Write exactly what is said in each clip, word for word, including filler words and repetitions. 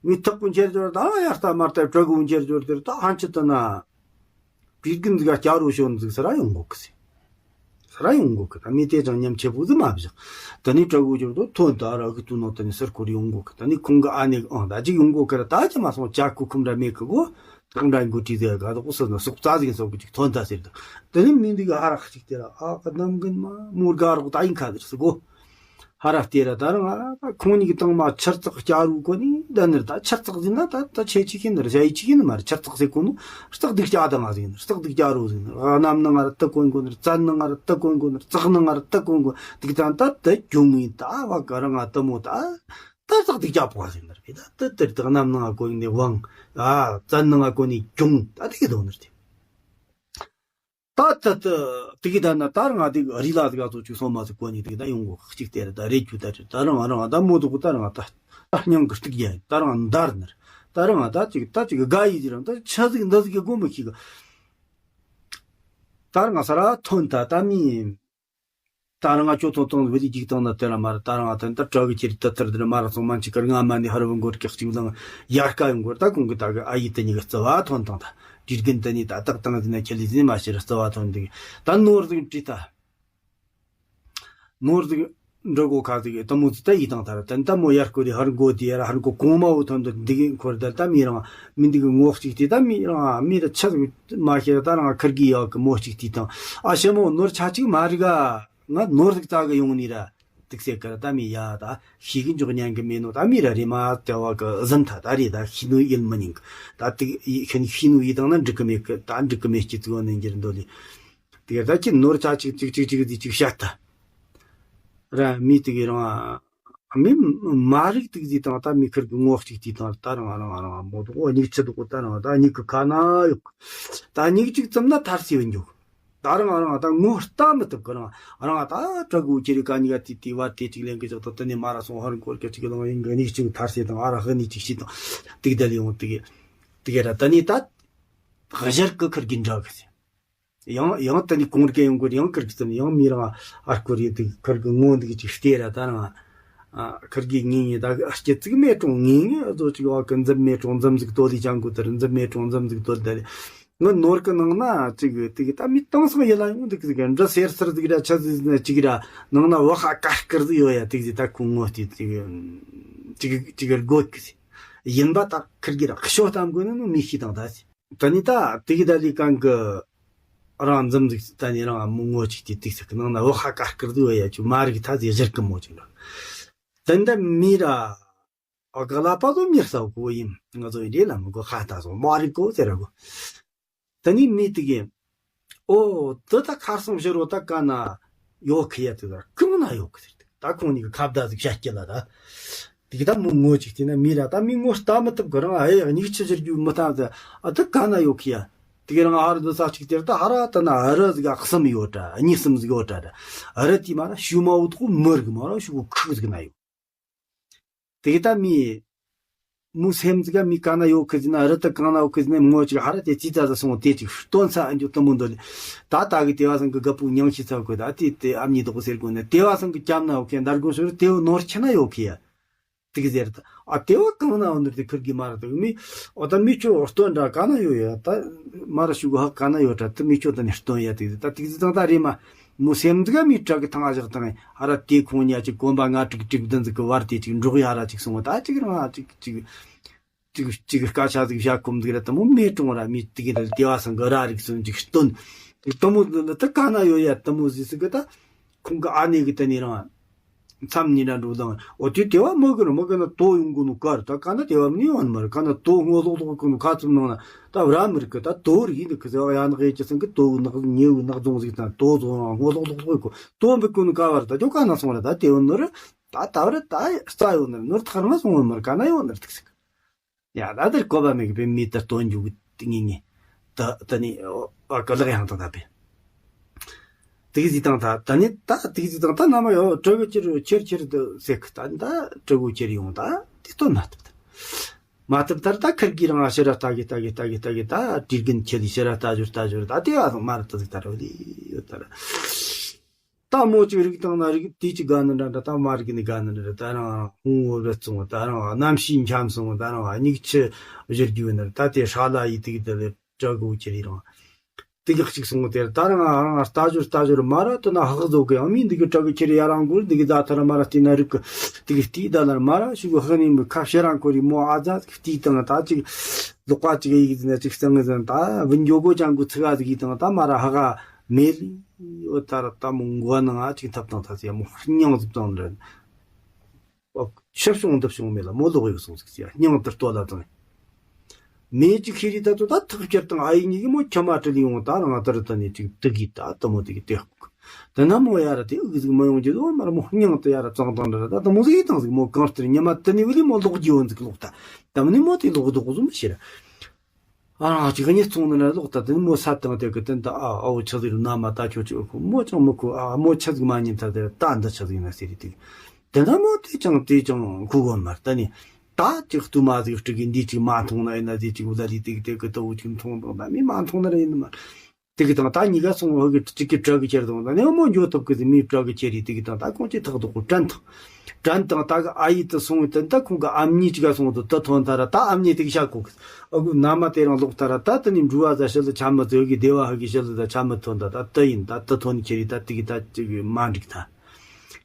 མི་ཐག་གི་འཁྱེར་འབྱོར་ད་ཡར་ལྟ་མར་ལྟ་བྲག་གི་འཁྱེར་འབྱོར་དེར་ད་ཧན་ཆི་ཏི་ན། དུས་རྒྱུན་ཟིག་ག་སྐྱ་རོ་ཞོན་ཟིག་ས་ར་ཡོང་གོ་གི་ཟེར། ས་ར་ཡོང་གོ་གི་ད་མི་དེ་ཅང་ཉམས་ཆེ་པོ་ཟིག་མ་བཞག་ད་ནི་བྲག་གི་འཁྱེར་དུ་ཐོན་ད་ར་གི་དུ་ནོ་ད་ནི་སར་ཁོར་ཡོང་གོ་གི་ད་ནི་ཁོང་གི་ཨ་ནེ་ཨང་ད་ཅིག་ཡོང་གོ་གི་ར་ད་ཅི་མ་སོང་ཅ་ཁུ་ཁུམ་ར་མེད་གི་གོ། ཐག་འདྲ་འགོ་ཁྲིད་ཟེར་ག་དོག་སོ་ན་སོག་རྩ་ཟིག་སོག་གི་ཅིག་ཐོན་ད་ཟེར་ད། དེ་ནི་མི་འདི་གི་ཧ་རག་ཅིག་དེ་ར་ཨ་ག་ནམ་གིན་མ་མོར་ག་རོག་ད་ཡིན་ཁ་ཟེར་སི་གོ། ཧ་རག་དེ་ར་ད་རང་ཨ་ཁོང་གཉིས་གི་དང་མ་ཆར་ཙག་སྐྱ་རུ་གོ་ནི་ད་ནི་ད་ཆར་ཙག་ཟིན་ན་ད་ད་ཆེ་ཆི་ཁིན་ནི་ར་ཞ་ཡི་ཆི་ཁིན་ནི་མ་ར་ཆར་ཙག་ཟེར་གོ་ནོ་སྟག་སྡིག་སྐྱ་ད་ང་ཟིན་ནི་སྟག་སྡིག་སྐྱ་རུ་ཟིན་ནི་གནམ་ནང་ང་ར་ད་གོན་གོ་ནི་ར་བཙན་ནང་ང་ར་ད་གོན་གོ་ནི་ར་ཙག་ནང་ང་ར་ད་གོན་གོ་སྡིག་ད་ད་ད་གྱོང་ངི་ད་བ་ག་རང་ང་ད་མོ་ད། ད་ཙག་སྡིག་སྐྱ་པོ་ཟིན་ནི་ར་བི་ད་ད་དེར་ད་གནམ་ནང་ང་གོན་ནི་དབང་ཨ་བཙན་ནང་ང་གོན་ནི་གྱོང་ད་དེ་གི་དོ་ནི་ར་དེ། ད་ད་ད་དེ་གི་ད་ན་ད་རང་ང་དེ་རི་ལ་དེ་ག་ཚོ་ཅིག་སོང་མ་ཟིག་གོ་ནི་དེ་གི་ད་ཡོང་གོ་གཅིག་དེ་རེད་ད་རེད་རྒྱུ་ད་རེད་ད་རང་ང་རང་ང་ད་མོ་དུ་གོ་ད་རང་ང་ད་ད་སྙིང་གི་སྟུག་ཡ་ད་རང་ང་འདར་ནི་རེད་ད་རང་ང་ད་ཅིག་ད་ཅིག་དགའ་ཡི་ཟེར་རང་ད་ཆ་ཟིག་འདི་ཟིག་གི་སྒོ་མི་ཤིག་གི་ད་རང་ང་ས་ར་ཐོན་ད་ད་མི་ད་རང་ང་ཅོ་ཐོང་ཐོང་བི་དི་ཅིག་བཏང་ན་དེ་ལ་མ་ར་ད་རང་ང་ད་ད་བྲག་གི་ཁྱེར་ད་ཐར་དེ་ལ་མ་ར་སོང་མ་ཅིག་གར་ང་མ་ནི་ཧར་བུ་འགོར་ཀྱག་ཅིག་ལང་ཡར་ཀ་ཡོང་གོ་ད་ཁོང་གི་ད་གི་ཨ་ཡི་ད་ཉི་གི་རྩི་བ་ཐོན་ཐང་ད། དུས་རྒྱུན་དུ་ནི་ད་ཏག་བཏང་ཟིན་ན་ཁྱེད་ལས་ཟིན་མ་ཤེས་ར་རྩ་བ་ཐོན་འདུག་ད་ནོར་ཟིག་བྲིས་ད། ནོར་ཟིག་འགྲོ་གོ་ཁ་ཟིག་ད་མོ་ཟིག་ད་ཡིད་དང་ཐར་ད་ད་མོ་ཡར་སྐོར་རི་ཧར་མགོ་དེ་ཡར་ཧར་མགོ་གོང་མ་བོ་ཐོན་དུ་འདུག་འཁོར་ད་ད་མི་རང་མི་འདུག་ངོ་གཅིག་དེ་ད་མི་རང་མི་ད་ཆ་ཟིག་མ་ཤེས་ར་ད་རང་ཁར་གི་ཡག་གི་མོ་གཅིག་དེ་དང་ཨ་ཞེ་མོ་ནོར་ཆ་གཅིག་མ་རིག་ཨ་ང་ནོར་ཟིག་ཙག་གི་ཡོང་ནི་ར། ཏིག་སེ་ཀར་ད་མི་ཡ་ད་ཤི་གི་འཇོག་ཉན་གི་མེད་ནོ་ད་མི་ར་རེ་མ་ཏེ་བ་གི་ཟིན་ཐ་ད་རེ་ད་ཤི་ནུ་ཡིན་མི་ཉིང་གི་ད་ཏིག་ཤི་ཤི་ནུ་ཡི་དང་ན་འགྲིག་གི་མེད་གི་ད་འགྲིག་གི་མེད་སྐྱི་ཙི་བོ་ནན་གྱི་རིན་དོ་ལི་ཏིག་ད་ཁྱི་ནོར་ཆ་ཅིག་ཅིག་ཅིག་ཅིག་ཟི་ཅིག་བཤད་ད་ར་མི་ཏིག་རང་མི་མ་རིག་ཏིག་ཟི་དང་ད་མི་ཁིར་གི་ངོ་གཅིག་ཏིག་དང་ད་རང་རང་རང་མོ་དོ་ཨོ་ཉིག་ཆི་དོ་གོ་ད་རང་ད་ཉིག་གི་ཁ་ན་ཡོད་གི་ད་ཉིག་ཅིག་ཙམ་ན་ཐར་སི་བ་འཇོག་ད་རང་རང་ད་ངོ་ལྟ་མི་ཐུབ་གི་རང་རང་ད་བྲག་གུ་ཁྱེར་ཀ་ཉི་ག་དེ་དེ་བར་དེ་ཅིག་ལེན་གི་ཅག་ད་དེ་ནས་མ་ར་སོང་ཧར་འཁོར་གི་ཅིག་ལོང་ཡིན་གི་ནིག་ཅིག་ཐར་སེ་དང་ཨ་ར་ཧི་ནི་ཅིག་ཤི་དང་དེ་གི་ད་ལེ་ཡོང་དེ་གི་དེ་གི་ར་ད་ནི་ད་གཞར་གི་ཁུར་གི་འདྲ་གི་ཟེར་ཡང་ཡང་ད་ནི་གོང་རྒྱ་ཡོང་གི་ཡང་ཁུར་གི་ཙམ་ཡང་མི་རང་ཨ་སྐོར་ཡི་དེ་ཁུར་གི་ངོ་འདི་གི་ཅིག་ལྟེ་ར་ད་རང་ཨ་ཁུར་གི་ངེས་ངེས་ད་གི་ཨ་སྐྱི་ཙིག་མེད་གྲོང་ངེས་ངེས་ཨ་ཙོ་ཅིག་ཨ་གི་འཛམ་མེད་གྲོང་འཛམ་ཟིག་ཏོ་ལི་ཅང་གུ་དར་འཛམ་མེད་གྲོང་འཛམ་ཟིག་ཏོ་ལི་ད་ལེ། ང་ནོར་གི་ནང་ན་ཅིག་དེ་གི་ད་མི་དྭངས་སང་ཡེ་ལ་ཡོང་འདུག་ཟིག་འདྲ་སེར་སེར་ཟིག་ར་ཆ་ཟིག་ཟིག་ཅིག་ར་ནང་ན་བ་ཧ་དཀར་དཀར་ཟིག་ཡོད་ཡ་དེ་གི་ད་ཁོ་ངོ་དེ་ཅིག་ཅིག་ཅིག་ར་དགོད་གི་ཟིག་ཡིན་པ་ད་ཁིར་གི་ར་ཤོ་གཏམ་དགོས་ནི་ནི་མི་ཤི་དང་ད་ཟིག་ད་ནི་ད་དེ་གི་ད་ལི་གང་གི་རང་འཛམ་ཟིག་ད་ནི་རང་མོ་ངོ་ཅིག་དེ་དེ་ཟིག་གི་ནང་ན་བ་ཧ་དཀར་དཀར་ཟིག་ཡོད་ཡ་ཅིག་མ་རིག་ད་ཟིག་ཟེར་གི་མོ་ཅིག་ར་ད་འདི་མི་ར། ཨ་ག་ལ་པ་ཟོ་མྱུར་ས་གོ་ཡིན། ང་ཚོ་ཡིན་རེད་ལ་མི་གོ་ཁ་ལྟ་སོང་མ་རིག་གོ་ཟེར་ར་གོ། ད་ནི་མི་དེ་གིས། ཨོ་དེ་ད་ཁར་སང་ཕྱི་རོ་ད་ག་ན་ཡོད་ཁི་ཡ་དེ་ད་གང་ན་ཡོད་ཁི་ཟེར་ཏེ་ད་ཁོང་གཉིས་ཀྱི་ཁ་བརྡ་ཟིག་བྱ་སྐྱེ་ལ་ད། དེ་གི་ད་མོ་ངོ་ཅིག་དེ་ན་མི་ར་ད་མི་ངོ་ལྟ་མི་ཐུབ་གི་རང་ཨེ་ཡ་གཉིས་ཆི་ཟེར་རྒྱུ་མི་ཐང་ད་ཨ་ད་ག་ན་ཡོད་ཁི་ཡ། དེ་གི་རང་ཨ་རུ་འདི་ས་ཅིག་དེར་ད་ཧ་ར་ད་ན་ཨ་རུ་ཟིག་ག་གསུམ་ཡོད་དྲ་གཉིས་གསུམ་ཟིག་ཡོད་དྲ་ད། ཨ་རུ་དེ་མ་ར་ཤུ་མ་འུ་ཐོག་མི་རིག་མ་ར་ཤུ་གུ་ཁུག་ཟིག་ན་ཡོད། དེ་གི་ད་མི། མོ་སེམས་ཙི་ག་མི་ག་ན་ཡོད་ཁི་ཟི་ན་རི་ད་གང་ན་ཡོད་ཁི་ཟི་ན་མོ་ཅིག་ཧ་ར་དེ་ཙི་ཙ་ཙ་སོང་དེ་ཅིག་སྟོན་ས་ཨ་འཇུ་ཏི་མོ་འདོད་ལེ། ད་ད་གི་དེ་བ་སང་གི་ག་པུ་ཉང་ཤི་ཚ་གོ་ད་དེ་དེ་ཨ་མྱི་དོག་སེར་གོ་ནི་དེ་བ་སང་གི་ཀྱམ་ན་ཡོད་ཁི་འདར་གོ་སོ་རི་དེ་བ་ནོར་ཆེ་ན་ཡོད་ཁི་ཡ། དེ་གི་ཟེར་ད་ཨ་དེ་བ་གང་ན་ཡོད་ནི་དེ་ཁིར་གི་མ་ར་དེ་མི་ཨོ་ད་མི་ཆོ་སྟོན་འདྲ་ག་ན་ཡོད་ཡ་ད་མ་ར་ཤུ་གུ་ཧ་ག་ན་ཡོད་ད་དེ་མི་ཆོ་ད་ནི་སྟོན་ཡ་དེ་ད་དེ་གི་ཟི་ཙང་ད་རེ་མ། མོ་སེམས་འདི་ག་མི་དྲག་གི་ཐང་ཨ་ཞག་དང་ཨ་ར་དེ་ཁོང་ཉ་ཅིག་གོམ་པ་ང་དྲུག་དྲུག་བདུན་ཟིག་གི་བར་དེ་ཅིག་འབྲོག་ཡ་ར་ཅིག་སོང་བ་ད་ཅིག་རང་ཨ་ཅིག་ཅིག་ཅིག་ཅིག་སྐད་ཆ་ཟིག་བཤད་ཁོམ་ཟིག་ར་ཏི་མོ་མེ་ཀྲོང་ར་མི་དེ་གི་ར་དེ་བ་སང་གི་ར་རིག་སོང་ཅིག་སྟོན་ཏི་མོ་ལ་ད་ག་ན་ཡོད་ཡ་ཏི་མོ་ཟིག་ཟིག་གི་ད་ཁོང་གི་ཨ་ནེ་གི་ད་ནི་རང་མཚམས་ཉིན་ར་འགྲོ་དང་ཨོ་དེ་དེ་བ་མོ་གི་ར་མོ་གི་ན་དོ་ཡོང་གི་ནོ་ག་ར་ད་ག་ན་དེ་བ་མི་ཡོང་མ་ར་ག་ན་དོ་སྔོ་ལོག་ལོག་གི་ནོ་ཁ་ཙུམ་ནང་ན། ད་བྲ་མི་རིག་གི་ད་དོ་རིག་ཡིན་འདུག་གི་ཟེར་བ་ཡ་ནག་ཡེ་ཅི་སང་གི་དོ་ནག་ཉེ་བོ་ནག་རྫོང་ཟིག་དང་དོ་རྫོང་རང་སྔོ་ལོག་ལོག་ལོག་གི་དོ་འབུད་གོ་ནི་ག་བར་ད་ཅོ་ག་ན་སོང་ར་ད་དེ་བོ་ནོར་ད་ད་བར་ད་རྩ་ཡོད་ནར་ནོར་ཐག་རིང་སོང་བོ་མར་ག་ན་ཡོད་ནར་ཐིག་ཟིག་ཡ་ད་དེར་གོ་བ་མེད་གི་པའི་མི་ད་སྟོན་འཇུག་གི་ངེས་ངེས་ད་ད་ནི་ཨ་ག་ལག་ཡང་ད་ད་པའི་དིག་ཟིག་དང་ད་ད་ནི་ད་དིག་ཟིག་དང་ད་ན་མ་ཡོད་གྲི་གུ་ཁྱེར་ཁྱེར་ཁྱེར་དུ་ཟེར་གི་ད་ད་གྲི་གུ་ཁྱེར་ཡོང་ད་དེ་སྟོན་མ་ཐུབ་ད། མ་ཐུབ་ད་ད་ཁིར་གི་རང་ང་ཕྱི་ར་ལྟ་གི་ལྟ་གི་ལྟ་གི་ལྟ་གི་ད་དྲི་རྒན་ཁྱེད་ལི་ཕྱི་ར་ལྟ་ཞོར་ལྟ་ཞོར་ད་དེ་བ་སོང་མ་ར་ད་ཟིག་ད་ར་ལི་ཡོད་ད་ར། ད་མོ་ཅིག་རིག་བཏང་ན་རིག་དེ་ཅིག་དགའ་ནི་འདྲ་འདྲ། ད་མ་རིག་ནི་དགའ་ནི་འདྲ་འདྲ། ད་རང་ཧུང་བོ་བེད་སོང་། ད་རང་གནམ་གཤིས་འཁྱམ་སོང་། ད་རང་མིག་ཆུ་བཞུར་རྒྱུ་ནི་རེད། ད་དེ་ཧྲ་ལ་ཡི་དེ་གི་དེ་ལས་བྲག་གོ་ཁྱེར་རང་དེ་གི་གཅིག་སོང་། དེར་ད་རང་རང་ལྟ་ཞོར་ལྟ་ཞོར་མ་ར་དེ་ན་ཧག་བཟོ་གི་ཨ་མི་འདི་གི་བྲག་གི་ཁྱེར་ཡ་རང་གོ་འདི་གི་ད་ཐ་ར་མ་ར་བལྟས་ན་རིག་གི་དེ་གི་བལྟས་ད་ལ་མ་ར་ཤུ་གི་ཧ་ནི་མི་ཁ་ཤེ་རང་གོ་རི་མོ་ཨ་ཛ་གི་བལྟས་དང་ད་ཅིག་ལོག་པ་ཅིག་ཡིག་ཟིན་ན་ཅིག་སྟེང་ཟིན། ད་བུ་འགྱོ་གོ་ཅང་གོ་ཚིག་ཨ་ཟིག་དང་ད་མ་ར་ཧ་ག་མེ་ལི་འོ་ད་ར་ད་མོ་མགོ་ནང་ང་ཅིག་ཐབ་དང་ཐ་ཚི་ཡ་མོ་སྙིང་ཟིག་དང་འདྲ། ཨོ། ཤི་བྱུང་འདི་བྱུང་མེད་ལ་མོ་ལོག་ཡོད་སོང་ཟིག་ཟེར་སྙིང་དུ་ལྟོ་ལ་དང་། མེ་ཅིག་ཤི་རི་ད་ཚོ་ད་ཐག་ཁྱེར་དང་ཨ་ཡིག་གཉིས་ཀྱིས་མོ་ཁྱི་མ་དྲི་ལི་ཡོང་ད་རང་ཨ་དར་ད་ནི་ཅིག་དུ་གི་ད་ད་མོ་དེ་གི་དེ་ཧུག་དེ་ན་མོ་ཡ་ར་དེ་ཨུག་ཟིག་མ་ཡོང་རྒྱུ་དོ་མར་མོ་སྙིང་དུ་ཡ་ར་ཙང་ཙང་འདྲ་ར་ད་ད་མོ་ཟིག་ཡི་དང་ཟིག་མོ་གང་ལྟར་ཉི་མ་དེ་ནི་བི་ལི་མོ་ལོག་རྒྱུ་ཡོང་ཟིག་ལོག་ད་ད་མོ་ནི་མོ་དེ་ལོག་དོག་ཟུམ་ཤེ་ར། ཨ་རང་ཅིག་གཉིད་ཚོང་ནི་ན་ལོག་ད་དེ་ནི་མོ་ས་དང་དེ་གི་དེ་ད་ཨ་ཨ་བོ་ཆི་ཟིག་རུ་ན་མ་ད་ཁྱོད་ཅིག་ཨོ་ཁོ་མོ་ཅང་མི་ཁུ་ཨ་མོ་ཆི་ཟིག་མ་ཉན་ཐ་དེ་ད་འདི་ཆི་ཟིག་ན་ཟེར་རི་དེ་དེ་ན་མོ་དེ་ཅང་དེ་ཅང་ཁུ་གོ་མར་ད་ནི་ད་ཅིག་ཏུ་མ་ཟིག་སྤྲི་གི་འདི་ཅིག་མ་མཐོང་ན་ཡིན་ན་དེ་ཅིག་ལ་ལི་དེ་གི་དེ་གི་ད་བོ་ཅིག་མཐོང་དང་ད་མི་མ་མཐོང་ན་ར་ཡིན་ནི་མ། དེ་གི་དང་ད་གཉིས་ཀ་སོང་བ་གི་གཅིག་གི་བྲག་གི་ཁྱེར་དང་ད་ནི་མོ་འགྱོ་ཐུབ་གི་ཟིག་མི་བྲག་གི་ཁྱེར་རི་དེ་གི་དང་ད་ཁོང་ཅི་ཐག་དོག་གོ་དྲན་དང་དྲན་དང་ད་གི་ཨ་ཡི་དུ་སོང་བའི་དོན་ད་ཁོང་གི་ཨམ་ཉི་ཅིག་ག་སོང་དུ་ད་ཐོན་ད་ར་ད་ཨམ་ཉི་དེ་གི་ཤ་གོ་གི་ཨ་གུ་ན་མ་དེ་རང་ལོག་ད་ར་ད་དེ་ནི་འགྲུལ་བ་ཟ་ཤི་ལ་ཆ་མི་ཚོད་གི་སྡེ་བ་ཧ་གི་ཤི་ལ་ད་ཆ་མི་ཐོན་ད་ད་ད་ཡིན་ད་ད་ཐོན་ཁྱེར་རི་ད་དེ་གི་ད་ཅིག་མ་འགྲིག་ད།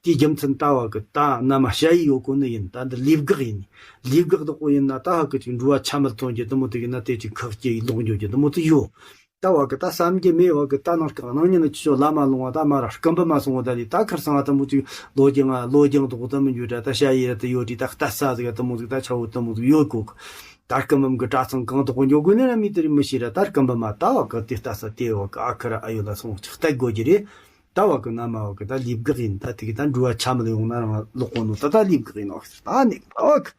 དེའི་རྒྱུ་མཚན་ལྟ་བ་གི་ད་ན་མ་ཤ་ཡི་ཡོད་གོ་ནི་ཡིན་ད་འདི་ལུས་འགག་ཡིན། ལུས་འགག་དོག་པོ་ཡིན་ན་ད་ཧ་གི་ཅིག་འགྲུལ་བ་ཆ་མི་ཐོན་གི་དེ་མོ་དེ་གི་ན་དེ་ཅིག་ཁག་སྐྱེ་ཡི་ལོག་འགྱོ་གི་དེ་མོ་དེ་ཡོད། ད་བ་གི་ད་བསམ་གྱི་མེད་བ་གི་ད་ནང་སྐག་ནང་ཉིན་ནི་ཆུ་ལ་མ་ལོང་བ་ད་མ་ར་སྐམ་པ་མ་སོང་བ་ད་ལི་ད་ཁར་སང་བ་ད་མོ་ཅིག་ལོ་རྒྱང་ང་ལོ་རྒྱང་དོག་ད་མི་འཇུ་དྲ་ད་ཤ་ཡི་ར་ད་ཡོད་དྲི་ད་ལྟ་ས་ཟིག་ད་མོ་ཟིག་ད་ཆ་བོ་ད་མོ་ཟིག་ཡོད་གོ་གི་ད་སྐམ་པ་གི་གྲྭ་ཚང་གང་དོག་གི་འཇོག་དགོས་ནི་ར་མི་དེ་རི་མི་ཤེས་ར་ད་སྐམ་པ་མ་ད་བ་གི་དེ་ལྟ་ས་དེ་བ་གི་ཨ་ཁ་ར་ཨ་ཡོད་ལ་སོང་ཅིག་ལྟ་དགོས་ཀྱི་རེད། ད་བ་གི་ན་མ་བ་གི་ད་ལུས་འགག་ཡིན་ད་དེ་གི་ད་འགྲུལ་བ་ཆ་མི་ལ་ཡོང་ན་རང་ལོག་གོ་ནོ་ད་ད་ལུས་འགག་ཡིན་ནོ་ད་ནི་ད་བ་གི་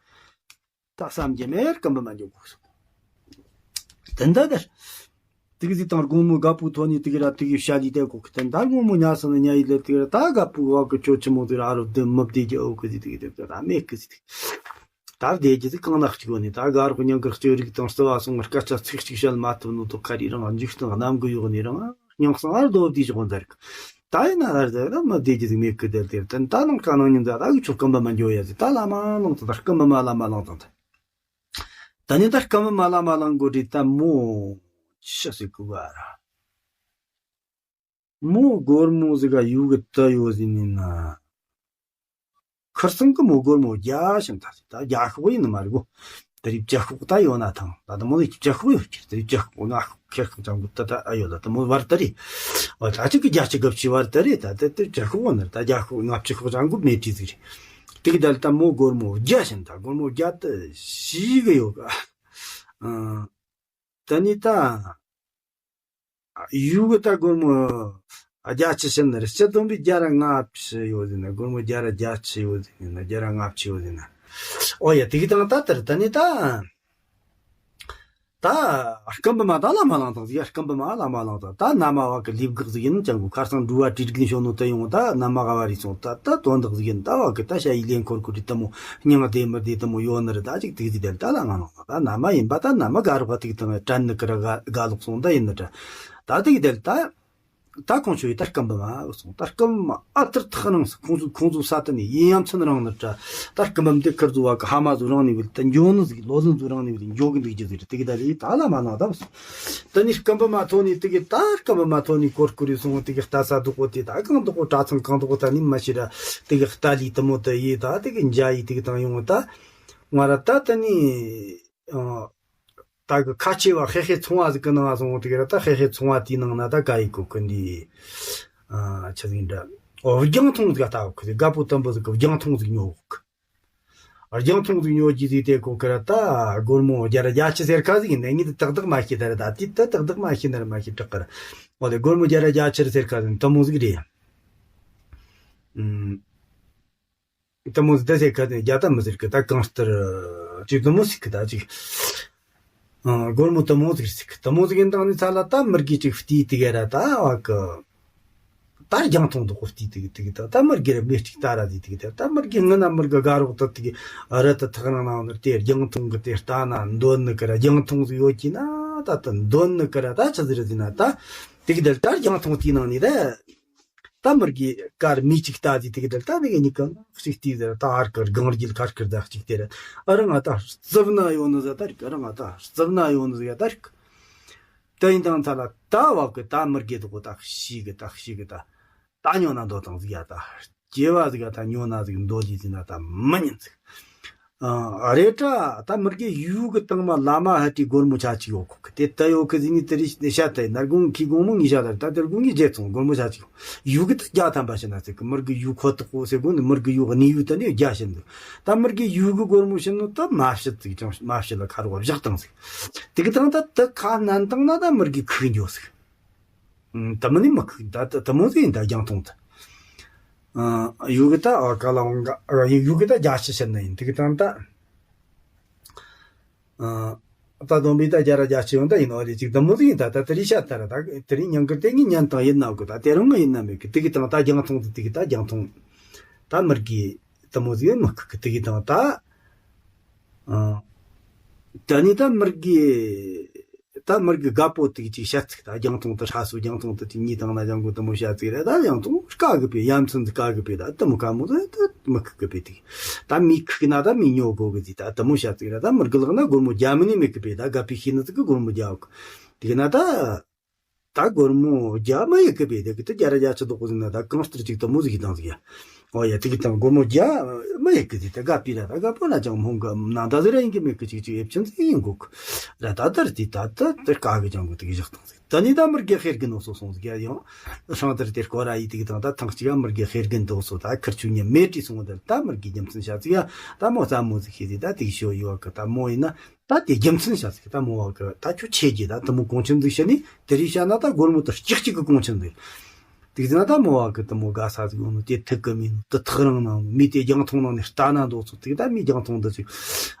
ད་བསམ་གྱི་མེད་སྐམ་པ་མ་འཇོག་དགོས་སོ། དེ་འདྲ་དེར། དེ་གི་ཟིག་དང་དགོང་མོ་དགའ་པོ་ཐོན་ནས་དེ་གི་ར་དེ་གི་བཤད་ལི་དེ་གོ་གི་དེ་འདྲ་དགོང་མོ་ཉལ་སོང་ན་ཉལ་ཡི་ལེ་དེ་གི་ར་ད་དགའ་པོ་བ་གི་ཁྱོད་ཆི་མོ་དེ་ར་ཨ་རོ་དེ་མི་བདེ་གི་ཨོ་གི་ཟིག་དེ་གི་དེ་གི་ར་མེད་གི་ཟིག་དེ། ད་བདེ་གི་ཟིག་གང་ན་གཅིག་ཡོད་ནི་ད་དགའ་རོགས་སྙིང་གི་གཅིག་རིག་དང་རྩི་བ་སོང་སྐད་ཆ་ཚིག་གཅིག་བཤད་མ་ཐུབ་ནོ་དོ་ཁ་རི་རང་འཇིག་སྟངས་རྣམ་གི་ཡོག་ནི་རང་། སྙིང་སང་ཨར་རྡོ་བདེ་ཞོག་འདར་གི་ད་ཡིན་ན་ཨར་ཟེར་ན་མི་བདེ་གི་ཟིག་མེད་གི་དེར་དེར་དེ་ད་ནང་ཀ་ནང་ཉིན་ཟ་ད་གི་ཆོ་སྐམ་པ་མ་འཇོ་ཡ་ཟིག་ད་ལ་མ་ལོང་ད་ད་སྐམ་པ་མ་ལ་མ་ལོང་ད་ད། ད་ནི་ད་སྐམ་པ་མ་ལ་མ་ལང་གོ་དྲི་ད་མོ་ཤི་སི་ཀུ་བ་ར། མོ་སྒོར་མོ་ཟི་ག་ཡུ་གི་ད་ཡོ་ཟི་ནི་ན། ཁར་སང་གི་མོ་སྒོར་མོ་རྒྱ་ཞིང་ད་ད་རྒྱ་ཤོག་ཡིན་ནི་མ་རེད་གོ། ད་རིག་རྒྱ་ཤོག་ད་ཡོད་ན་ཐང་ད་ད་མོ་ནི་རྒྱ་ཤོག་ཡོད་ཀྱི་ད་རིག་རྒྱ་ཤོག་ན་ཁེར་ཁང་ཅང་གུ་ད་ད་ཨ་ཡོད་ལ་ད་མོ་བར་ད་རེད། ཨ་ད་ཅིག་གི་རྒྱ་ཆི་གབ་ཆི་བར་ད་རེད་ད་ད་ད་རྒྱ་ཤོག་བ་ན་ད་རྒྱ་ཤོག་ལྔ་བཅུ་ཤོག་ཅང་གུ་མེད་ཀྱི་ཟིག་རེད། དེ་གི་ད་ལ་ད་མོ་སྒོར་མོ་བརྒྱ་བྱིན་ད་སྒོར་མོ་བརྒྱ་ད་ཞིག་གི་ཡོད་ག་ཨ། ད་ནི་ད། ཡུ་གི་ད་སྒོར་མོ་བརྒྱ་ཆི་བྱིན་ན་རེ་སྤྱི་བསྡོམས་པས་བརྒྱ་ར་ལྔ་བཅུ་ཡོད་ཟིན་ན་སྒོར་མོ་བརྒྱ་ར་བརྒྱ་ཆི་ཡོད་ཟིན་ན་བརྒྱ་ར་ལྔ་བཅུ་ཡོད་ཟིན་ན། ཨོ་ཡ་དེ་གི་དང་ད་ལྟར་ད་ནི་ད། ད་སྐམ་པ་མ་ད་ལ་མ་ལང་དང་ཟིག་ཡ་སྐམ་པ་མ་ལ་མ་ལང་དང་ད་ན་མ་བ་གི་ལུས་འགག་ཟིག་ཡིན་ཅང་གུ་ཁར་སང་འགྲུལ་བ་བྲིས་རྒྱུ་ཤོ་ནོ་ད་ཡོང་ད་ན་མ་ག་བ་རི་སོང་ད་ད་དོན་དག་ཟིག་ཡིན་ད་བ་གི་ད་ཤ་ཡི་ལེན་འཁོར་ཁུ་རི་ད་མོ་སྙིང་བདེ་མི་བདེ་ད་མོ་ཡོད་ནི་རི་ད་ཅིག་དེ་ཟིག་དེ་ད་ལ་མ་ལང་ད་ན་མ་ཡིན་པ་ད་ན་མ་ག་རུ་བ་ཏིག་དང་དྲན་ནི་ཀི་ར་ག་ལོག་སོང་ད་ཡིན་ནི་ད་ད་ཏིག་དེ་ད། ད་ཁོང་ཆོ་ཡི་ད་སྐམ་པ་མ་སོང་ད་སྐམ་མ་ཨ་ཐར་ཐག་རང་སི་ཁོང་ཚོ་ཁོང་ཚོ་ས་ད་ནི་ཡིན་ཡ་མཚན་རང་ནི་ད་ད་སྐམ་པ་འདི་ཁིར་ཚོ་བ་གི་ཧ་མ་ཚོ་རང་ནི་བིལ་ད་འཇོ་ནི་ཟིག་ལོ་ལོན་ཚོ་རང་ནི་བིལ་འཇོ་གི་འདུག་རྒྱུ་ཟིག་དེ་གི་ད་རེད་ད་ལ་མ་ན་ད་སོང་ད་ནི་སྐམ་པ་མ་ཐོན་ནི་དེ་གི་ད་སྐམ་པ་མ་ཐོན་ནི་སྐོར་སྐོར་རེ་སོང་དེ་གི་ལྟ་ས་དུག་གོ་དེ་ད་གང་དུག་གོ་གྲྭ་ཚང་གང་དུག་གོ་ད་ནི་མ་ཤི་ར་དེ་གི་ལྟ་ལི་དུ་མོ་དུ་ཡི་ད་དེ་གི་འཇའ་ཡི་དེ་གི་དང་ཡོང་ད་ང་ར་ད་ད་ནི། ད་གི་ཁ་ཆེ་བ་ཧེ་ཧེ་ཚོང་བ་ཟིག་གི་ནང་ང་སོང་དེ་གི་ར་ད་ཧེ་ཧེ་ཚོང་བ་དེའི་ནང་ན་ད་ག་ཡི་གོ་གི་འདི། ཨ་ཆི་ཟིག་འདྲ། ཨོ་རྒྱང་མཐོང་ཟིག་ལྟ་བ་གི་དགའ་པོ་དམ་པོ་ཟིག་གི་རྒྱང་མཐོང་ཟིག་ཉོ་གི། རྒྱང་མཐོང་ཟིག་ཉོ་རྒྱུ་ཟིག་དེ་གོ་གི་ར་ད་སྒོར་མོ་བརྒྱ་ར་བརྒྱད་ཅུ་ཟེར་ཁ་ཟིག་ཡིན་ན་ངས་དེ་ཏག་ཏག་མ་ཤེས་ད་ར་ད་དེ་ད་ཏག་ཏག་མ་ཤེས་ན་ར་མ་ཤེས་དྲག་གི་ར། ཨོ་དེ་སྒོར་མོ་བརྒྱ་ར་བརྒྱད་ཅུ་ར་ཟེར་ཁ་ཟིག་དམ་པོ་ཟིག་རེད། ཨུམ། དེ་མོ་ཟིག་ད་ཟེར་ག་དེ་རྒྱ་ད་མི་ཟེར་གི་ད་གང་ལྟར་ཅིག་དེ་མོ་ཟིག་གི་ད་ཅིག་ཨ་སྒོར་མོ་དེ་མོ་ཟིག་ཟིག་དེ་མོ་ཟིག་ཡིན་དང་ནི་ཚ་ལ་ད་མི་རྒྱུ་ཅིག་བལྟས་དེ་ག་ར་ད་བ་གི་ད་རྒྱང་མཐོང་དུ་ཁོ་བལྟས་དེ་གི་དེ་གི་ད་ད་མི་རྒྱུ་ར་མེ་ཅིག་ད་ར་ཟིག་དེ་གི་ད་ད་མི་རྒྱུ་ངི་ན་མི་རྒྱུ་དགའ་རོགས་ད་དེ་གི་རི་ད་ཐག་རང་ནང་ནི་དེ་རྒྱང་མཐོང་གི་དེ་ལྟ་ན་འདོན་ནི་གི་ར་རྒྱང་མཐོང་ཟིག་ཡོད་ཀྱི་ན་ད་ད་འདོན་ནི་གི་ར་ད་ཆི་ཟིག་ར་ཟིག་ན་ད་དེ་གི་ད་ད་རྒྱང་མཐོང་དེའི་ནང་ནི་ད། ད་མི་རྒས་ཀར་མི་གཅིག་ལྟ་ཟིག་དེ་གི་འདྲ་ད་ནི་གཉིས་ཀ་གཅིག་བལྟས་ཟེར། ད་ཨར་ཀར་གང་རྒྱུད་ཁར་ཀར་ད་གཅིག་དེ་ར་ཨ་རང་ང་ད་རྩིབ་ན་ཡོད་ནི་ཟེར། ད་རིག་ཨ་རང་ང་ད་རྩིབ་ན་ཡོད་ནི་ཟེར། ཡ་ད་རིག་ད་ཡིན་དང་ཚ་ལ་ད་བ་གི་ད་མི་རྒས་དོ་གོ་ད་ཤི་གི་ད་ཤི་གི་ད་ད་ཉོ་ན་འདོད་དང་ཟིག་ཡ་ད་སྐྱེ་བ་ཟིག་ཡ་ད་ཉོ་ན་ཟིག་འདོད་ལི་ཟིག་ན་ད་མི་ཉན་ཟིག་ཨ་རེ་ཏྲ་ད་མི་རྒས་ཡུལ་གི་སྟེང་མ་བླ་མ་ཧ་ཏི་སྒོར་མོ་ཆ་ཅིག་ཡོད་གོ་གི་དེ་ད་ཡོད་གི་ཟིག་ནི་དེ་རི་ཤ་ད་ཡིན་ན་དགུང་ཁི་དགུང་མོ་ངི་ཤ་ད་རི་ད་དེར་དགུང་ངི་རྗེ་ཚོང་སྒོར་མོ་ཆ་ཅིག་ཡོད་གི་ད་རྒྱ་ཐམ་པ་ཤི་ན་ཟིག་གི་མི་རྒས་ཡུལ་ཁོ་ཐག་གོ་ཟེར་གོ་ནི་མི་རྒས་ཡུལ་གི་གནས་ཡུལ་ད་ནི་རྒྱ་ཤི་ནི་ད་མི་རྒས་ཡུལ་གི་སྒོར་མོ་ཤི་ནི་ད་མ་ཤི་ཟིག་ཅང་མ་ཤི་ལ་ཁ་རོག་བཞག་དང་ཟིག་དེ་གི་དང་ད་ད་ཁ་ནན་དང་ན་ད་མི་རྒས་ཁུག་འགྱོ་ཟིག་ཨ་དེ་མོ་ནི་མི་ཁུག་ད་དེ་མོ་ཟིག་ཡིན་ད་རྒྱང་མཐོང་དུ། ཨ་ཡུ་གི་ད་ཨ་ཀ་ལ་ཝང་ག་ཡུ་གི་ད་རྒྱ་ཆི་ཤན་ན་ཡིན་དེ་གི་དང་ད། ཨ་ད་བསྡོམས་པས་ད་རྒྱ་ར་རྒྱ་ཆི་ཡོང་ད་ཡིན་ནོ་རེ་ཅིག་དེ་མོ་ཟིག་ཡིན་ད་ད་དེ་རིང་ཤ་ད་ར་ད་དེ་རིང་ཉང་གི་དེ་ངའི་ཉན་དང་ཡིན་ན་གི་ད་དེ་རིང་ང་ཡིན་ན་མེད་གི་དེ་གི་དང་ད་རྒྱང་མཐོང་དུ་དེ་གི་ད་རྒྱང་མཐོང་ད་མི་རྒས་དེ་མོ་ཟིག་ཡིན་མི་ཁུག་གི་དེ་གི་དང་ད། ཨ། ད་ནི་ད་མི་རྒས། ད་མི་རྒས་དགའ་པོ་དེ་ཅིག་བཤད་ཚིག་ད་རྒྱང་མཐོང་དུ་ཧྲ་སོ་རྒྱང་མཐོང་དུ་དེ་གཉིས་དང་ན་རྒྱང་གོ་དེ་མོ་བཤད་ཚིག་རེད། ད་རྒྱང་མཐོང་དཀའ་གི་པས་ཡ་མཚན་དུ་དཀའ་གི་པས་ད་དེ་མོ་དཀའ་མོ་ད་ད་མི་ཁུག་གི་པས་དེ། ད་མི་ཁུག་ན་ད་མི་ཉོ་དགོ་གི་ཟིག་ད་དེ་མོ་བཤད་ཚིག་རེད། ད་མི་རྒས་ལག་ན་སྒོར་མོ་རྒྱ་མི་ནི་མི་ཁུག་པས་ད་དགའ་པའི་ཤེས་ནི་ཚིག་གི་སྒོར་མོ་རྒྱ་འོག་དེ་གི་ན་ད། ད་སྒོར་མོ་རྒྱ་མ་ཡི་གི་པས་དེ་གི་དེ་རྒྱ་ར་རྒྱ་ཆི་དོག་གོ་ཟིན་ན་ད་གང་ལྟར་ཅིག་དེ་མོ་ཟིག་གི་དང་ཟིག་ཡ། ཨོ་ཡ་དེ་གི་དང་སྒོར་མོ་རྒྱ་མ་ཡི་གི་དེ་ད་དགའ་པི་ར་ད་དགའ་པོ་ན་ཅང་མོང་གི་ནང་ད་ཟི་ར་ཡིན་གི་མེད་གི་ཅིག་ཅིག་ཡེབ་ཆེན་ཟིག་ཡིན་གོ་གི་ར། ད་ལྟར་དེ་ད་ད་དེ་དཀའ་གི་ཅང་གོ་དེ་གི་བཞག་དང་ཟིག་ད་ནི་ད་མི་རྒས་ཁེར་གི་ནོ་སོ་སོང་ཟིག་ཡ་ཡང་ཧྲང་དེར་དེར་སྐོར་ར་ཡི་དེ་གི་དང་ད་ཐང་གཅིག་ཡ་མི་རྒས་ཁེར་གི་འདོག་སོ་ད་ཁིར་ཆུ་ཉི་མེ་དྲི་སོང་དེར་ད་མི་རྒས་རྒྱུ་མཚན་བྱ་ཟིག་ཡ། ད་མོ་ཙ་མོ་ཟིག་ཤེས་ཟིག་ད་དེ་གི་ཤོ་ཡོ་གི་ད་མོ་ཡིན་ན། ད་དེ་རྒྱུ་མཚན་བཤད་ཟིག་ད་མོ་བ་གི་ད་ཁྱོད་ཆེ་རྒྱུ་ད་དེ་མོ་གོང་ཆེན་ཟིག་བཤད་ནི་དེ་རིགས་བཤད་ན་ད་སྒོར་མོ་དེ་གཅིག་གཅིག་གི་གོང་ཆེན་ཟིག་དེ་ཟིན་ན་ད་མོ་བ་གི་དེ་མོ་དགའ་ས་ཟིག་ཡོང་ནོ་དེ་ཐུག་གི་མིན་ནོ་དེ་ཐག་རིང་ནང་མི་དེ་རྒྱང་མཐོང་ནང་ནས་ལྟ་ན་འདོག་ཚོ་དེ་ད་མི་རྒྱང་མཐོང་འདི་ཟིག་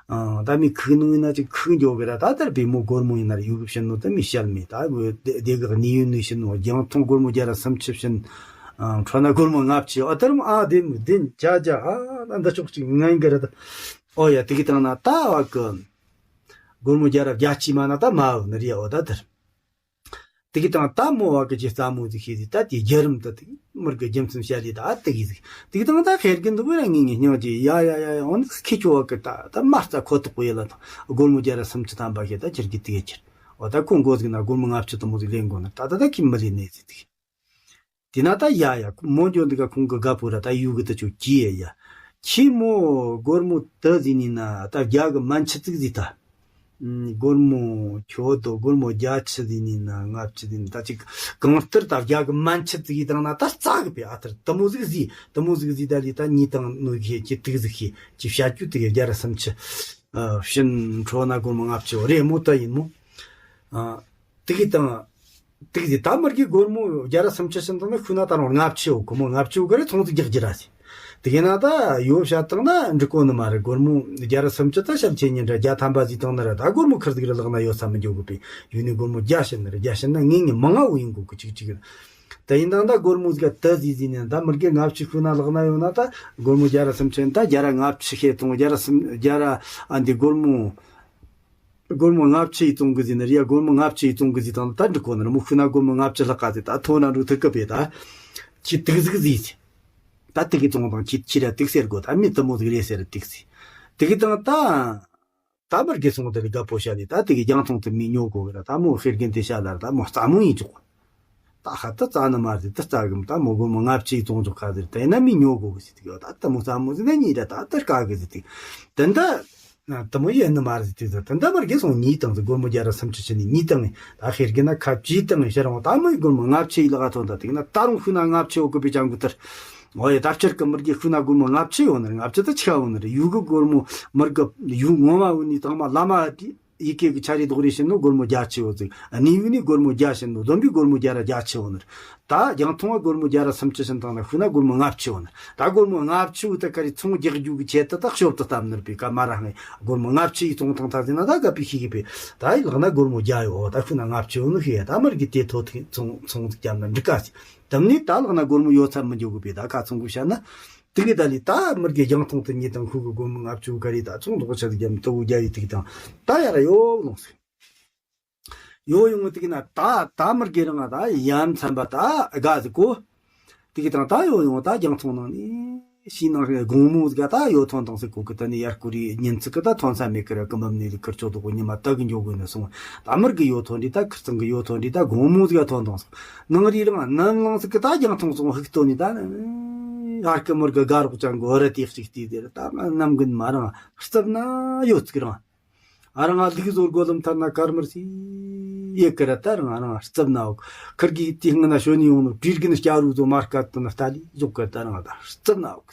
ཨང་ད་མི་ཁུག་ནོ་ཡིན་ན་ཅིག་ཁུག་འགྱོ་གི་ར། ད་དར་བའི་མོ་སྒོར་མོ་ཡིན་ན་ར་ཡུ་གི་བཤད་ནོ་ད་མི་བཤད་མེད། ད་བོད་དེ་གི་གནས་ཡུལ་ནས་བཤད་ནོ་རྒྱང་མཐོང་སྒོར་མོ་བརྒྱ་ར་སུམ་ཅུ་བཤད། ཨང་ཁྲོ་ན་སྒོར་མོ་ལྔ་བཅུ་ཨ་དར་མོ་ཨ་དེ་མོ་དེ་ཅ་ཅ་ཨ་ད་འདི་ཕྱོགས་ཅིག་ངན་གི་ར་ད། ཨོ་ཡ་དེ་གི་དང་ན་ད་བ་གི་སྒོར་མོ་བརྒྱ་ར་བརྒྱད་ཅུ་མ་ན་ད་མ་བུ་ནི་རེད་ཨོ་ད་དར། དེ་གི་དང་ད་མོ་བ་གི་ཅི་རྩ་མོ་ཟིག་ཤེས་ཟིག་ད་དེ་རྒྱ་རིམ་ད་དེ་མི་རྒས་རྒྱུ་མཚན་བཤད་ལི་ད་དེ་གི་ཟིག་དེ་གི་དང་ད་ཁེར་གི་འདུག་ར་ངེ་ངེ་སྙིང་རྗེ་ཡ་ཡ་ཡ་ཡ་འོ་ནི་ཁི་ཆོ་བ་གི་ད་ད་མ་རྩ་ཁོ་ཐོག་གི་ཡེ་ལ་དང་སྒོར་མོ་བརྒྱ་ར་སུམ་ཅུ་ཐམ་པ་ཤེས་ད་ཁྱེར་གི་དེ་ཁྱེར་འོ་ད་ཁོ་མགོ་ཟིག་ན་སྒོར་མོ་ལྔ་བཅུ་དེ་མོ་ཟིག་ལེན་དགོ་ན་ད་ད་ད་ཁི་མི་ལེན་ནས་ཟིག་དེ་གི་དེ་ན་ད་ཡ་ཡ་མོ་འཇོན་འདི་ག་ཁོང་གི་དགའ་པོ་ར་ད་ཡུ་གི་ད་ཆོ་གི་ཡ་ཡ་ཁྱི་མོ་སྒོར་མོ་ད་ཟིན་ནི་ན་ད་རྒྱ་གི་མན་ཆི་ཙིག་ཟིག་ད། སྒོར་མོ་ཁྱོད་དོ་སྒོར་མོ་བརྒྱད་ཅུ་ཟིན་ནི་ན་ལྔ་བཅུ་ཟིན་ནི་ད་ཅིག་གང་ལྟར་ད་རྒྱ་གི་མན་ཆི་ཙིག་ཡི་དང་ན་ད་རྩ་གི་པའི་ཨ་ཐར་དེ་མོ་ཟིག་ཟིག་དེ་མོ་ཟིག་ཟིག་ད་ལི་ད་གཉིས་དང་ནོ་གི་ཁྱི་ཏིག་ཟིག་ཁྱི་ཅི་བྱ་རྒྱུ་ཏིག་རྒྱ་ར་སུམ་ཅུ། ཕྱིན་འཕྲོ་ན་སྒོར་མོ་ལྔ་བཅུ་རེ་མོ་ད་ཡིན་མོ། ཨ། དེ་གི་དང་། དེ་གི་ད་མར་གི་སྒོར་མོ་བརྒྱ་ར་སུམ་ཅུ་ཕྱིན་དང་ན་ཤུ་ན་ད་རུང་ལྔ་བཅུ་ཡོད་གི་མོ་ལྔ་བཅུ་གི་རེ་ཚོང་ཟིག་རྒྱག་རྒྱུ་ར་ཟིག་དེ་གི་ན་ད་ཡོ་བྱ་དང་ན་འགྲིག་གོ་ནི་མ་རེད། སྒོར་མོ་བརྒྱ་ར་སུམ་ཅུ་ད་ཤར་ཆེ་ཉིན་ར་བརྒྱ་ཐམ་པ་ཟིག་དང་ན་ར་ད་སྒོར་མོ་ཁིར་ཟིག་ར་ལག་ན་ཡོད་ས་མི་འཇོག་གི་པས་ཡུ་ནི་སྒོར་མོ་བརྒྱ་ཕྱིན་ན་ར་བརྒྱ་ཕྱིན་ན་ངེས་ངེས་མང་ང་བོ་ཡིན་གོ་གི་ཅིག་ཅིག་ད་ཡིན་དང་ད་སྒོར་མོ་ཟིག་ག་ད་ཟིག་ཟིག་ནས་ད་མར་གི་ལྔ་བཅུ་ཤུ་ན་ལག་ན་ཡོད་ན་ད་སྒོར་མོ་བརྒྱ་ར་སུམ་ཅུ་ཡིན་ད་བརྒྱ་ར་ལྔ་བཅུ་ཤེས་དང་བརྒྱ་ར་སུམ་བརྒྱ་ར་ཨ་འདི་སྒོར་མོ། སྒོར་མོ་ལྔ་བཅུ་ཡི་བཙོང་གི་ཟིན་ན་རེད་ཡ། སྒོར་མོ་ལྔ་བཅུ་ཡི་བཙོང་གི་ཟིན་དང་ད་འགྲིག་གོ་ན་ར་མོ་ཤུ་ན་སྒོར་མོ་ལྔ་བཅུ་ལྷག་ག་ཟིན་ད་ཐོ་ན་འགྲོ་ཐུག་གི་པས་ད། ཁྱི་ཏིག་ཟིག་ཟིན་ཟིན། ད་ཏིག་གི་བཙོང་དང་ཁྱི་ཁྱི་ར་ཏིག་ཟེར་གོ་ད་མི་དེ་མོ་ཟིག་རེད་ཟེར་ཏིག་ཟིན། ཏིག་གི་དང་ད། ད་མར་གི་སོང་དེ་ལ་དགའ་པོ་བྱ་ནི་ད་ཏིག་གི་རྒྱང་མཐོང་དུ་མི་ཉོ་གོ་གི་ར་ད་མོ་ཧེར་གིན་དེ་བྱ་ལ་ར་ད་མོ་རྩ་མོ་ཡིན་ཆོག་ད་ཧ་ད་རྩ་ནི་མ་རེད་ད་རྩ་གི་མོ་ད་མོ་སྒོར་མོ་ལྔ་བཅུ་ཡི་བཙོང་ཆོག་ག་ཟེར་ད་ཡིན་ན་མི་ཉོ་གོ་གི་ཟིན་ཏིག་ཡོད་ད་ད་མོ་རྩ་མོ་ཟིན་ན་གཉིས་ར་ད་ད་དཀའ་གི་ཟིན་ཏིག་དེ་འདྲ། དེ་མོ་ཡིན་ནི་མ་རེད་དེ་ད་ད་མར་གི་སོང་གཉིས་བཏང་ཟིག་སྒོར་མོ་བརྒྱ་ར་སུམ་ཅུ་ཕྱིན་ནས་གཉིས་བཏང་ངས་ད་ཧེར་གི་ན་ཁ་བཅུ་བཏང་ངས་ཕྱིར་འོང་ད་མོ་ཡི་སྒོར་མོ་ལྔ་བཅུ་ཡི་ལག་ཐོན་ད་དེ་ན་ད་རུང་ཤུ་ན་ལྔ་བཅུ་ཡོད་གི་པའི་ཅང་གི་ལྟར། འོ་ཡ་ད་ཕྱིར་གི་མར་གི་ཤུ་ན་སྒོར་མོ་ལྔ་བཅུ་ཡོད་ནི་རེད། ལྔ་བཅུ་ད་ཆི་ག་ཡོད་ནི་རེད། ཡུ་གི་སྒོར་མོ་མར་གི་ཡུ་ངོ་མ་ཡོད་ནི་དང་མ་བླ་མ་དེ་ཡི་གེ་གི་ཆ་རེ་རྡོག་རེ་བྱིན་ནོ་སྒོར་མོ་བརྒྱ་ཅི་ཡོད་ཟིག་གནས་ཡུལ་ནས་སྒོར་མོ་བརྒྱ་བྱིན་ནོ་བསྡོམས་པས་སྒོར་མོ་བརྒྱ་ར་བརྒྱད་ཅུ་ཡོད་ནི་རེད། ད་རྒྱང་མཐོང་བ་སྒོར་མོ་བརྒྱ་ར་སུམ་ཅུ་བྱིན་བཏང་ན་ཤུ་ན་སྒོར་མོ་ལྔ་བཅུ་ཡོད་ནི་རེད། ད་སྒོར་མོ་ལྔ་བཅུ་ད་ག་རེ་ཚོང་རྒྱག་རྒྱུ་གི་ཆེད་དུ་ད་ཤོབ་ཏུ་བཏབ་ནི་རེད་པས་ཀ་མ་ར་ཧང་སྒོར་མོ་ལྔ་བཅུ་ཡི་བཙོང་བཏང་ཐ་ཟིན་ན་ད་ག་པའི་ཤེས་གི་པས་ད་ཡི་ལག་ན་སྒོར་མོ་བརྒྱ་ཡོད་ད་ཤུ་ན་ལྔ་བཅུ་ཡོད་ནི་ཤེས་ཡ་ད་མར་གི་དེ་ཐོ་ཐིག་ཚོང་ཚོང་ཟིག་བརྒྱབ་ན་འགྲིག་ག་ཟིག་དམ་ནི་ད་ལག་ན་སྒོར་མོ་ཡོད་ཚ་མི་འཇོག་གི་པས་ད་ཁ་ཚོང་གི་བཤད་ན། དེ་གི་ད་ལི་ད་མི་རྒས་རྒྱང་མཐོང་དུ་ཉིད་དང་ཁུ་གི་སྒོར་མོ་ལྔ་བཅུ་ག་རེ་ད་ཚོང་འདོགས་ཆ་དུ་རྒྱམ་ཏོ་བུ་རྒྱ་ཡི་ཐིག་དང་ད་ཡ་ར་ཡོ་ལོང་སི། ཡོ་ཡོང་ངི་ཐིག་ན་ད་ད་མི་རྒས་རང་ང་ད་ཡ་མཚན་པ་ད་དགའ་ཟི་གོ། དེ་གི་དང་ད་ཡོད་ཡོང་ད་རྒྱང་མཐོང་ནང་ནས་ཤིང་ནང་རེ་དགོང་མོ་ཟིག་ད་ཡོད་ཐོན་དང་ཟིག་གོ་གི། ད་ནི་ཡར་སྐོར་རེ་ཉིན་ཚིག་གི་ད་ཐོན་ས་མེད་གི་ར། གི་མམ་ནས་ཁུར་ཆོག་དོ་གོ་ཉི་མ་ད་གི་འཇོག་དགོས་ནས་སོང་། ད་མར་གི་ཡོད་ཐོན་རེ་ད་ཁུར་ཚང་གི་ཡོད་ཐོན་རེ་ད་དགོང་མོ་ཟིག་ཐོན་དང་ཟིག་ནང་རེ་རང་ནམ་ལངས་ཟིག་གི་ད་རྒྱང་མཐོང་སོང་ཧིག་ཏོ་ནི་ད་ནི་ཨར་གི་མར་གི་དགའ་རོགས་ཅང་གི་འོ་ར་དེ་ཞིག་དེ་དེ་ར། ད་ནམ་གི་མ་རང་རྩབ་ན་ཡོད་ཚིག་རང་། ཨ་རང་ལུག་བཟོ་རྒོལ་ལམ་ཐར་ན་ཀར་མར་སི་ཡེ་ཀི་ར། ད་རང་ཨ་རང་རྩབ་ན་འོག་ཁིར་གི་དེ་སྔ་ན་ཤོ་ནི་ཡོང་ནོ་བྲིས་གི་ནི་སྐྱ་རུ་བཟོ་མར་སྐད་དུ་ན་ལྟ་ལི་ཡོད་གི། ད་རང་ད་རྩབ་ན་འོག